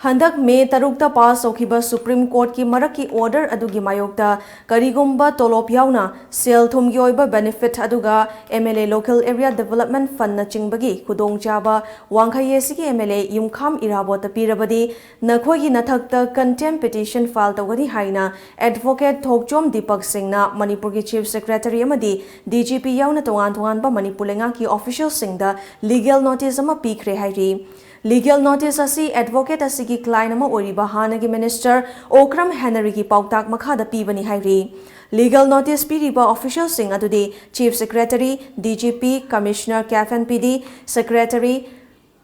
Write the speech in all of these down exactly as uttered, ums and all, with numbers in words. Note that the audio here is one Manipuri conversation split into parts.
ꯍꯟꯗꯛ ꯃꯦ ꯇꯔꯨꯛꯇ ꯄꯥꯁ ꯇꯧꯈꯤꯕ ꯁꯨꯄ꯭ꯔꯤꯝ ꯀꯣꯔꯠꯀꯤ ꯃꯔꯛꯀꯤ ꯑꯣꯔꯗꯔ ꯑꯗꯨꯒꯤ ꯃꯥꯌꯣꯛꯇ ꯀꯔꯤꯒꯨꯝꯕ ꯇꯣꯂꯣꯞ ꯌꯥꯎꯅ ꯁꯦꯜ ꯊꯨꯝꯒꯤ ꯑꯣꯏꯕ ꯕꯦꯅꯤꯐꯤꯠ ꯑꯗꯨꯒ M L A local area development fundꯅꯆꯤꯡꯕꯒꯤ ꯈꯨꯗꯣꯡꯆꯥꯕ ꯋꯥꯡꯈꯩ ꯑꯁꯤꯒꯤ M L A ꯌꯨꯝꯈꯥꯝ ꯏꯔꯥꯕꯣꯠꯇ ꯄꯤꯔꯕꯗꯤ ꯅꯈꯣꯏꯒꯤ ꯅꯊꯛꯇ contempt petition file ꯇꯧꯒꯅꯤ ꯍꯥꯏꯅ advocate ꯊꯣꯛꯆꯣꯝ ꯗꯤꯄꯛ ꯁꯤꯡꯅ ꯃꯅꯤꯄꯨꯔꯒꯤ Chief Secretary ꯑꯃꯗꯤ D G P ꯌꯥꯎꯅ ꯇꯣꯉꯥꯟ ꯇꯣꯉꯥꯟꯕ ꯃꯅꯤꯄꯨꯔ ꯂꯩꯉꯥꯛꯀꯤ officialꯁꯤꯡꯗ legal notice ꯑꯃ ꯄꯤꯈ꯭ꯔꯦ ꯍꯥꯏꯔꯤ꯫ Legal notice ꯑꯁꯤ advocate ꯑꯁꯤꯒꯤ client ꯑꯃ ꯑꯣꯏꯔꯤꯕ ꯍꯥꯟꯅꯒꯤ minister ꯑꯣꯀ꯭ꯔꯝ ꯍꯦꯅꯔꯤꯒꯤ ꯄꯥꯎꯇꯥꯛ ꯃꯈꯥꯗ ꯄꯤꯕꯅꯤ ꯍꯥꯏꯔꯤ꯫ Legal notice ꯄꯤꯔꯤꯕ officialꯁꯤꯡ ꯑꯗꯨꯗꯤ Chief Secretary, D G P, Commissioner, CAF and P D, Secretary,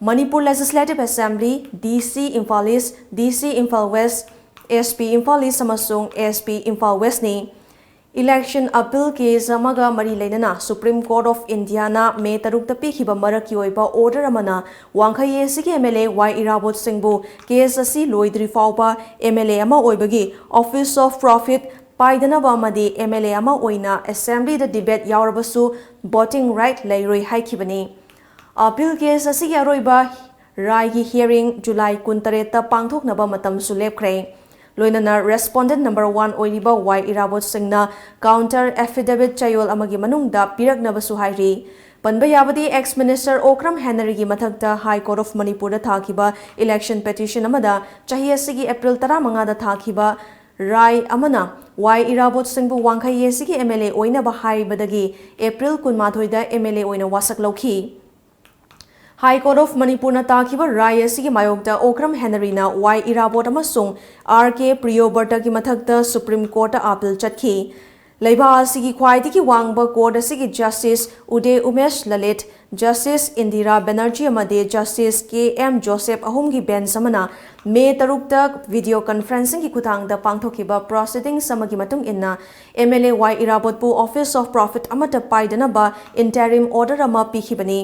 Manipur Legislative Assembly, D C Imphal East, D C Imphal West, S P Imphal East ꯑꯃꯁꯨꯡ S P Imphal Westꯅꯤ꯫ Election appeal case ꯑꯃꯒ ꯃꯔꯤ ꯂꯩꯅꯅ Supreme Court of Indiaꯅ ꯃꯦ ꯇꯔꯨꯛꯇ ꯄꯤꯈꯤꯕ ꯃꯔꯛꯀꯤ ꯑꯣꯏꯕ order ꯑꯃꯅ ꯋꯥꯡꯈꯩ ꯑꯁꯤꯒꯤ M L A Y Irabot ꯁꯤꯡꯕꯨ case ꯑꯁꯤ ꯂꯣꯏꯗ꯭ꯔꯤ ꯐꯥꯎꯕ M L A ꯑꯃ ꯑꯣꯏꯕꯒꯤ office of profit ꯄꯥꯏꯗꯅꯕ ꯑꯃꯗꯤ M L A ꯑꯃ ꯑꯣꯏꯅ assemblyꯗ debate ꯌꯥꯎꯔꯕꯁꯨ voting right ꯂꯩꯔꯣꯏ ꯍꯥꯏꯈꯤꯕꯅꯤ꯫ Appeal case ꯑꯁꯤꯒꯤ ꯑꯔꯣꯏꯕ ꯔꯥꯏꯒꯤ hearing July ꯀꯨꯟꯇꯔꯦꯠꯇ ꯄꯥꯡꯊꯣꯛꯅꯕ ꯃꯇꯝꯁꯨ ꯂꯦꯞꯈ꯭ꯔꯦ꯫ ꯂꯣꯏꯅꯅ respondent number one ꯑꯣꯏꯔꯤꯕ Y ꯏꯔꯥꯕꯣꯠ ꯁꯤꯡꯅ counter affidavit ꯆꯌꯣꯜ ꯑꯃꯒꯤ ꯃꯅꯨꯡꯗ ꯄꯤꯔꯛꯅꯕꯁꯨ ꯍꯥꯏꯔꯤ꯫ ꯄꯟꯕ ꯌꯥꯕꯗꯤ ex minister ꯑꯣꯀ꯭ꯔꯝ ꯍꯦꯅꯔꯤꯒꯤ ꯃꯊꯛꯇ High Court of ꯃꯅꯤꯄꯨꯔꯗ ꯊꯥꯈꯤꯕ election petition ꯑꯃꯗ ꯆꯍꯤ ꯑꯁꯤꯒꯤ April ꯇꯔꯥꯃꯉꯥꯗ ꯊꯥꯈꯤꯕ ꯔꯥꯏ ꯑꯃꯅ Y ꯏꯔꯥꯕꯣꯠ ꯁꯤꯡꯕꯨ ꯋꯥꯡꯈꯩ ꯑꯁꯤꯒꯤ M L A ꯑꯣꯏꯅꯕ ꯍꯥꯏꯕꯗꯒꯤ April ꯀꯨꯟꯃꯥꯊꯣꯏꯗ M L A ꯑꯣꯏꯅ ꯋꯥꯁꯛ ꯂꯧꯈꯤ꯫ High Court of ꯃꯅꯤꯄꯨꯔꯅ ꯇꯥꯈꯤꯕ ꯔꯥꯏ ꯑꯁꯤꯒꯤ ꯃꯥꯌꯣꯛꯇ ꯑꯣꯀ꯭ꯔꯝ ꯍꯦꯅꯔꯤꯅ Y ꯏꯔꯥꯕꯣꯠ ꯑꯃꯁꯨꯡ R K ꯄ꯭ꯔꯤꯌꯣꯕꯔꯇꯒꯤ ꯃꯊꯛꯇ Supreme Courtꯇ appeal ꯆꯠꯈꯤ꯫ ꯂꯩꯕꯥꯛ ꯑꯁꯤꯒꯤ ꯈ꯭ꯋꯥꯏꯗꯒꯤ ꯋꯥꯡꯕ court ꯑꯁꯤꯒꯤ Justice ꯎꯗꯦ ꯎꯃꯦꯁ ꯂꯂꯤꯠ, Justice ꯏꯟꯗꯤꯔꯥ ꯕꯦꯅꯔꯖꯤ ꯑꯃꯗꯤ Justice K M ꯖꯣꯁꯦꯐ ꯑꯍꯨꯝꯒꯤ bench ꯑꯃꯅ ꯃꯦ ꯇꯔꯨꯛꯇ video conferencingꯒꯤ ꯈꯨꯠꯊꯥꯡꯗ ꯄꯥꯡꯊꯣꯛꯈꯤꯕ proceedings ꯑꯃꯒꯤ ꯃꯇꯨꯡ ꯏꯟꯅ M L A Y ꯏꯔꯥꯕꯣꯠꯄꯨ office of profit ꯑꯃꯠꯇ ꯄꯥꯏꯗꯅꯕ interim order ꯑꯃ ꯄꯤꯈꯤꯕꯅꯤ꯫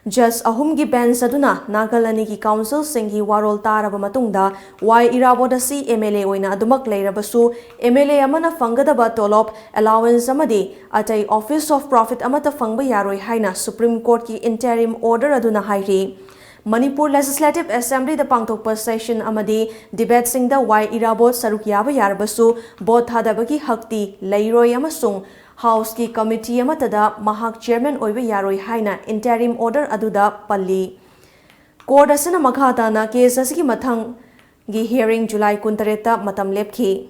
Judge ꯑꯍꯨꯝꯒꯤ bench ꯑꯗꯨꯅ ꯅꯥꯀꯜ ꯑꯅꯤꯒꯤ councilꯁꯤꯡꯒꯤ ꯋꯥꯔꯣꯜ ꯇꯥꯔꯕ ꯃꯇꯨꯡꯗ Y ꯏꯔꯥꯕꯣꯠ ꯑꯁꯤ M L A ꯑꯣꯏꯅ ꯑꯗꯨꯃꯛ ꯂꯩꯔꯕꯁꯨ M L A ꯑꯃꯅ ꯐꯪꯒꯗꯕ ꯇꯣꯂꯣꯞ, allowance ꯑꯃꯗꯤ ꯑꯇꯩ office of profit ꯑꯃꯠꯇ ꯐꯪꯕ ꯌꯥꯔꯣꯏ ꯍꯥꯏꯅ Supreme Courtꯀꯤ interim order ꯑꯗꯨꯅ ꯍꯥꯏꯔꯤ꯫ ꯃꯅꯤꯄꯨꯔ Legislative Assemblyꯗ ꯄꯥꯡꯊꯣꯛꯄ session ꯑꯃꯗꯤ debateꯁꯤꯡꯗ ꯋꯥꯏ ꯏꯔꯥꯕꯣꯠ ꯁꯔꯨꯛ ꯌꯥꯕ ꯌꯥꯔꯕꯁꯨ vote ꯊꯥꯗꯕꯒꯤ ꯍꯛꯇꯤ ꯂꯩꯔꯣꯏ ꯑꯃꯁꯨꯡ Houseꯀꯤ committee ꯑꯃꯠꯇꯗ ꯃꯍꯥꯛ chairman ꯑꯣꯏꯕ ꯌꯥꯔꯣꯏ ꯍꯥꯏꯅ interim order ꯑꯗꯨꯗ ꯄꯜꯂꯤ꯫ Court ꯑꯁꯤꯅ ꯃꯈꯥ ꯇꯥꯅ case ꯑꯁꯤꯒꯤ ꯃꯊꯪꯒꯤ hearing July ꯀꯨꯟꯇꯔꯦꯠꯇ ꯃꯇꯝ ꯂꯦꯞꯈꯤ꯫